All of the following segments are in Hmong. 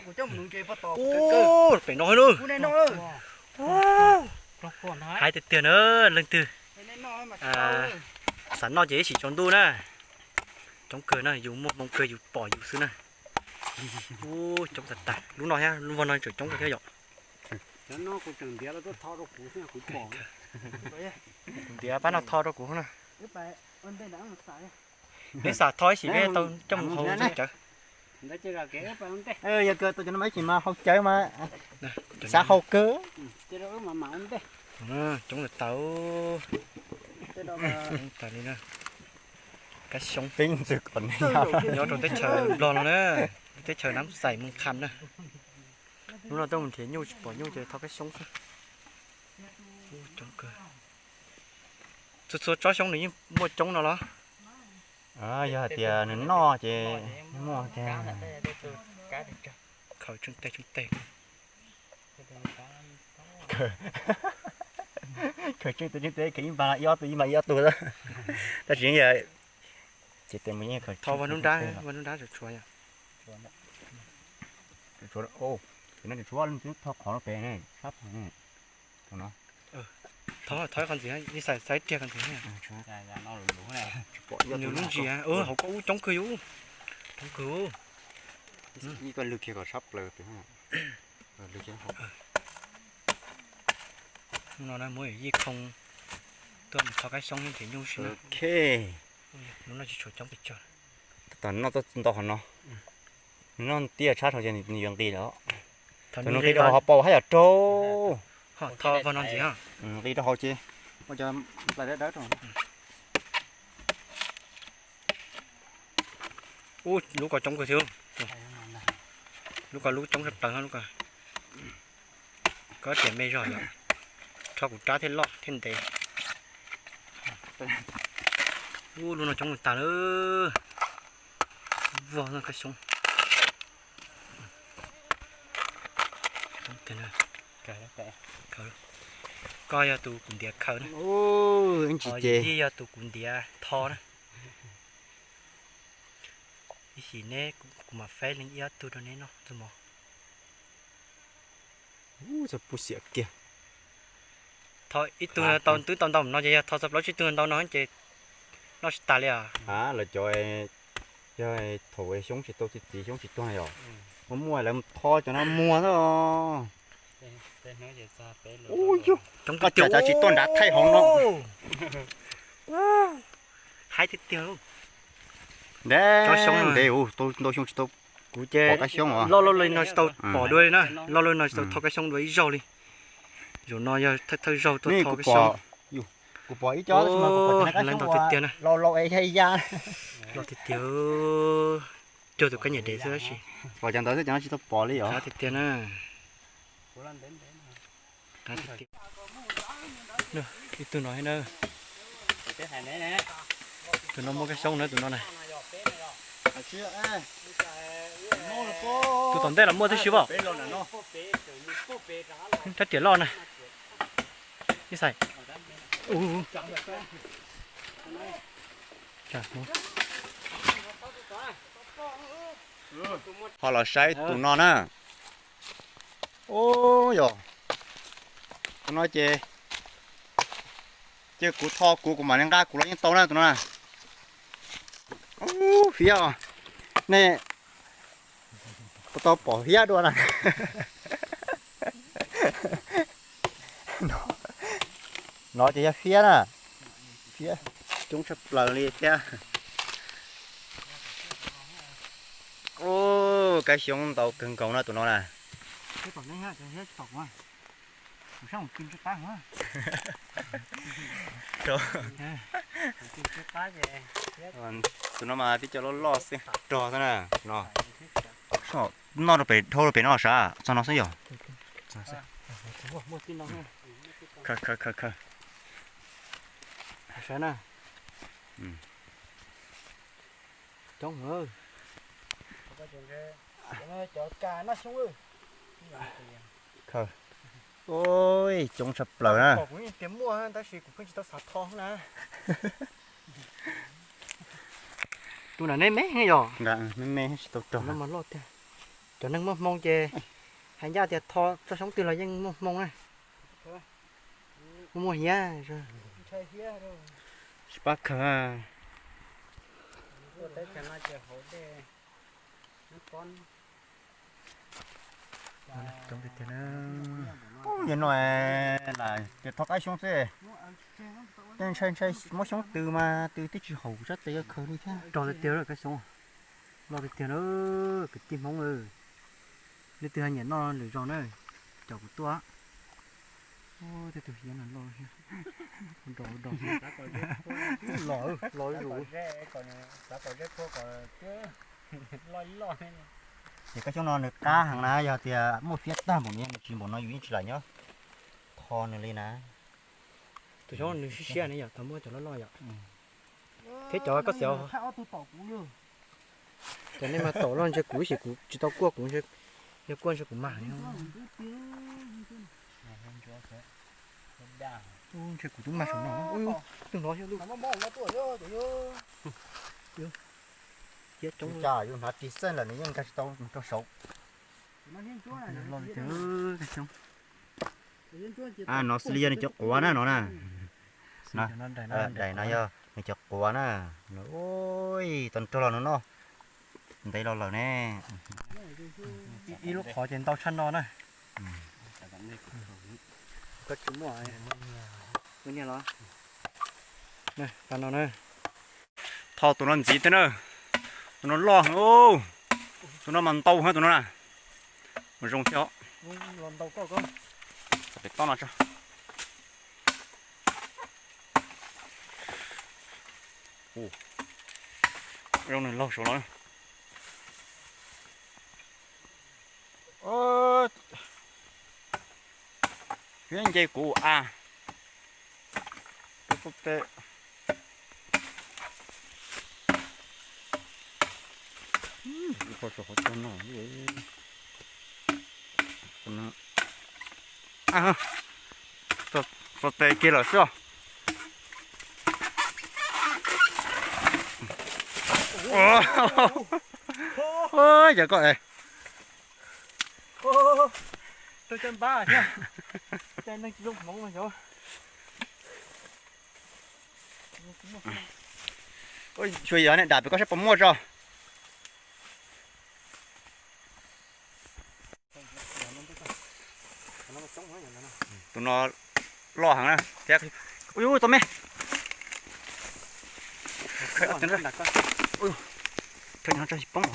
Ub, pem no lawm. Haib tiag tiag na, leej twg xav noj ces ib sim tsaus ntuj na. Coob kawg na, yus muaj hmoo kawg yus pom yus xwb na. Ub, coob tas tas, lub no thiab, lub vog no tseem coob kawg thiab yom. Kuv ntiav pab no tho rau kuv na. Neb xav tho ib sim peb tau coj mus haus cawv. Yog kawg tau cov no mas ib sim mas haus cawv mas xav haus kawg. Coob tas tas li na. Kab xyoob nyob rau teb chaws Nplog no na, teb chaws Nab Xais Moos Kham na. Hnub no tuaj mus nrhiav nyuj tsis pom nyuj ces tho kab xyoob xwb. Txhua txhua tsob xyoob nws yeej muaj coob no los? Yog hais tias nws noj ces muaj tiag. Khaws tseej teg tseej teg. Khaws tseej teg tseej teg, khaws ib npag ib ob tug, ib npag ib ob tug. Tab sis yog ces tes mus yeej khaws tseej teg tseej teg. Vaj nub nrab tshuav yom. Tshuav, tshuav leej twg tho qhov no pem ne, sab pem ne. Thov, thov qhov ntxiv, ib xav xav riag qhov ntxiv. Nws lub ntsis hauv koj ub coob kawg yus, coob kawg. Ib koj lwg kiag kom sab plaws pem. Lwg kiag. Hnub no na muab yij khoo tuaj mus tho kab xyoob thiab nrhiav nyuj xwb na. Lub no tsis tshua coob pes tsawg. Tom noj txoj ntau hov no. Nws noj tiaj tshab rau ces nws yuav nqis lawm. Thaum nws nqis rau hauv paus haj yam raug. Ho tho vog no ntxiv. Nqis rau hauv ces ua cov nplais dawb dawb rau. Ub, lub ko coob kawg thiab. Lub ko lub coob tshaj plaws lub ko. Koj tias me zog yom. Rho kuv rab thiaj loj thiaj ntev. Ub, lub no coob tas lawm. Vog no kab xyoob. Koj yog tus kuv ntiav khaws na. Ho yij yog tus kuv ntiav tho na. Ib sim neb kuv mam faib leej ib ob tug rau neb noj txuj mov. Txog pub xiam kiag. Tho ib tug tau twb tau ntau no ces yog tho txog plaub tsib tug ntau no ces noj tsis tas li os. Lawv cov yog thaum xyoob tsis tau txiv txiv xyoob tsis tuag na yom. Muaj muaj lawv tho cov no muag xwb. Koj cas tsis tuaj nrad thaij hauv no. Haib tiag tiag. Ntev ntev ntau xyoo tsis tau. Kuv ces loj loj li no tsis tau pom dua li na, loj loj li no tsis tau tho kab xyoob dua ib zaug li. Zaum no yog thawj thawj zaug tuaj tho kab xyoob. Kuv pom ib co ntau tiag tiag na. Lau lau es yog ya. Loj tiag tiag. Cuag tus kab nyam dev xwb tab sis. Pom cov ntawd xwb cov no tsis tau pom li os. Tiag tiag na. Ib tug no na. Tus no muaj kab xyoob na tus no na. Tus tom ntej los muaj tib si as. Rab riam loj na. Ib xais. Ho los saib tus no na. Ub yog, tus no ces cia kuv tho kuv, kuv mam li nqa kuv los yeej tau na tus no na. Ub, fiab os. Nej puas tau pom fiab dua na? No ces yog fiab na. Fiab coob tshaj plaws li thiab. Ub, kab xyoob ntau kawg nkaus no tus no na. Tus no mas tib co loj loj xeeb rog xwb na no. Noj rau pem dhau rau pem no sav txog no xwb yog. Khaws khaws khaws. Coob. Oj, coob tshaj plaws na. Kuv tias muaj tab sis kuv pheej tsis tau xav tho na. Tus nram me me yog. Me me tsis tau rog. Loj tiag. Cov neeg muaj hmoo ces hais ncaj tias tho tsob xyoob twg los yeej muaj hmoo na. Muaj muaj hiav. Tsis pab khaws. Yog no las ces tho kab xyoob xwb. Tej ntshai ntshai muab xyoob tws mas tws twb tsis haum sab tes yuav khaws li thiab. Rog tiag tiag lawm kab xyoob. Loj tiag tiag na, kwv tij Hmoob. Leej twg ho nyiam noj lwm zaus na, caum kuv tuaj. Tej tug hiav no loj, los los zus. Ces kab xyoob no nws qab heev na, yog tias muaj fiab tag npaum no nws tsis npaum no yus yeej tsis lam nyob tho nws li na. Tus xyoob nws siab siab ne yom, tau muab cov loj loj yom. Thiab cov koj xiav, cov nej mas tom loj ntshe kuv ib xyem kuv tsis tau kuaj, kuv ntshe yog kuaj ntshe kuv mag. Ntshe kuv twb mag saum no, twb hnov xyoob lub. Yus hnav ris xeej lawm nws yeej nkag tsis tau rau saud. No xws li yog nws cov quav na no na. Daim no yog nws cov quav na. Tau nrog los no no. Ntev los lawm ne. Ib lub qhov ces ntau tshaj no na. Koj tsis muaj, muaj nyiaj los. Pas no na. Tho tus no ntxiv thiab na. Tus no loj heev. Tus no mas ntau heev tus no na. Mus zoo thiab os. Pem toj no tso. Zoo nws laug saud los. Fiab nce kuv a. Txog tes kiag lawm xwb. Yog koj es. Rau cov npab thiab. Cov neeg tsis zoo hmoov no xyov. Xyov yog nej dam pem koj sab puas muaj tso. Tus no loj heev na thiab. Ui, txo me. Khawb no tso poob.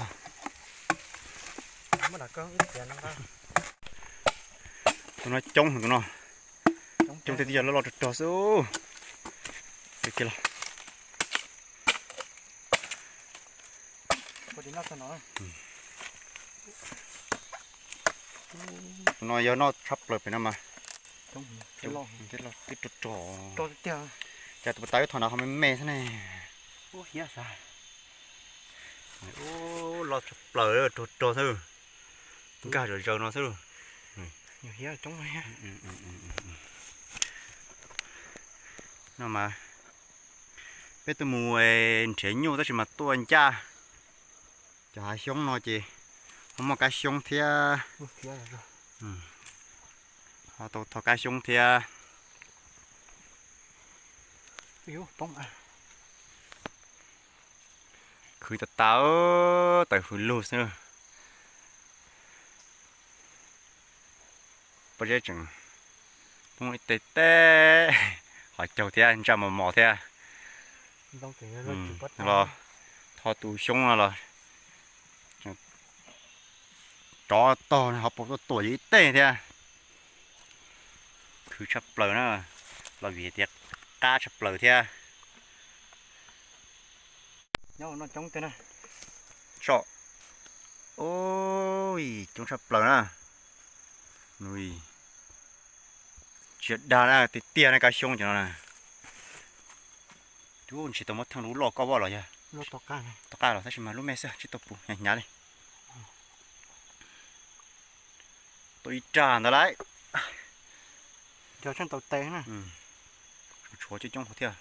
Tus no coob, tus no coob tiag tiag, loj loj rog rog xwb. Los tus no yog noj tshaj plaws pem no mas. Twb rog rog. Cas tus pas tas wb tho no ho me me xwb ne. Loj tshaj plaws, rog rog xwb. Nkag zom zaws no xwb. No mas peb tuaj mus nrhiav nyuj tab sis mas tuaj ncaj. Cov hav xyoob no ces ho muaj kab xyoob thiab. Ho tau tho kab xyoob thiab. Khwv tas tas, tawm hws lug xwb. Pob zeb tseem poob ib teg teg, qhov caug thiab, ntsaj mos mos thiab. Los tho tus xyoob no los rov tog ho puas tuaj tuam yus ib teg thiab. Khwv tshaj plaws na, los vim tias qab tshaj plaws thiab. Nyob no coob tiag na. Tso. Ui, coob tshaj plaws na. Ui, tsis dag na, tiag tiag na, kab xyoob cov no na. Ub, ntshe tau muab theej lub loj koj vaj los yog tom qab los tab sis mas lub me xwb, tsis tau pus, hnyav hnyav li. Tau ib rag ntawd lauj. Tshuav coob coob thiab.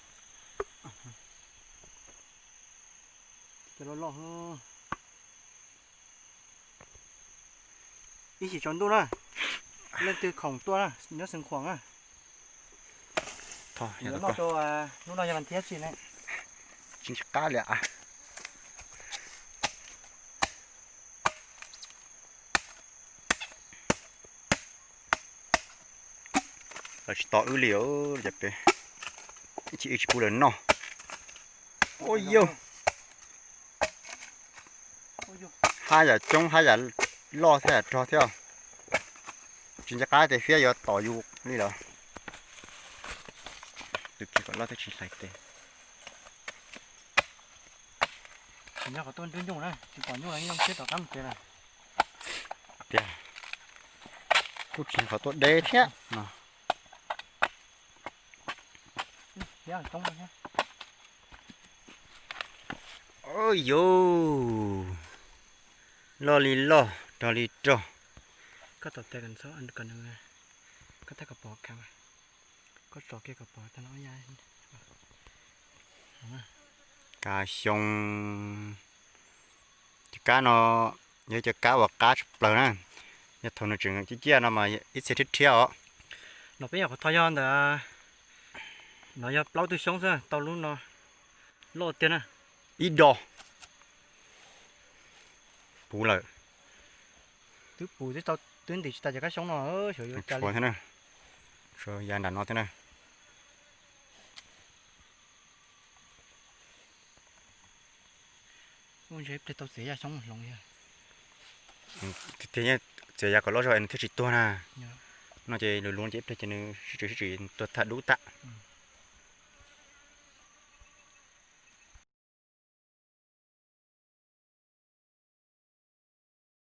Cov loj loj. Ib chim tsaus ntuj na, leej twg khoom tuaj na, nyob Xeev Khuam na. Noj rau, hnub no yog vas thiab tsis ne. Tsis nco qab li. Lawv tsis tos wb li os, peb ib chim wb tsis pub lawv noj. Ua yog, haj yam coob, haj yam loj thiab yam rog thiab. Tsis nco qab tias fiab yuav tom yus li lawm. Tus kiv kom loj thiab tsis hlais tes. Tsis nco qab tuaj nrub nyuj na, tsis pom nyuj los yeej siab rov qab mus tsev na. Tiag, kuj tsis nco qab tuaj deb thiab no. Ua yog, loj li loj, rog li rog. Koj tom tes kom ntxhov, kom nws, koj tab kom pom, koj tsom kiag kom pom tag no. Kab xyoob. Cov kab no yog cov kab uas qab tshaj plaws na. Yog thaum nws tseem ciaj ciaj no mas ib txhia rhiab rhiab os. No peb yog qhov thov yog ntawd, no yog plaub tug xyoob xwb tau lub no loj tiag na. Ib do puv lawm. Twb puv twb tau, twb ntim tsis tas cov kab xyoob no, xyov yuav ua cas li. Tshuav ya nram no thiab na. Ua ntses ib pliag tau txiav ya xyoob hloov. Tiag, txiav ya kom loj zog es nws thiaj tsis tuag na. No ces lus luv ces ib pliag ces nws sib tswm sib tswm tuag tag dub tag.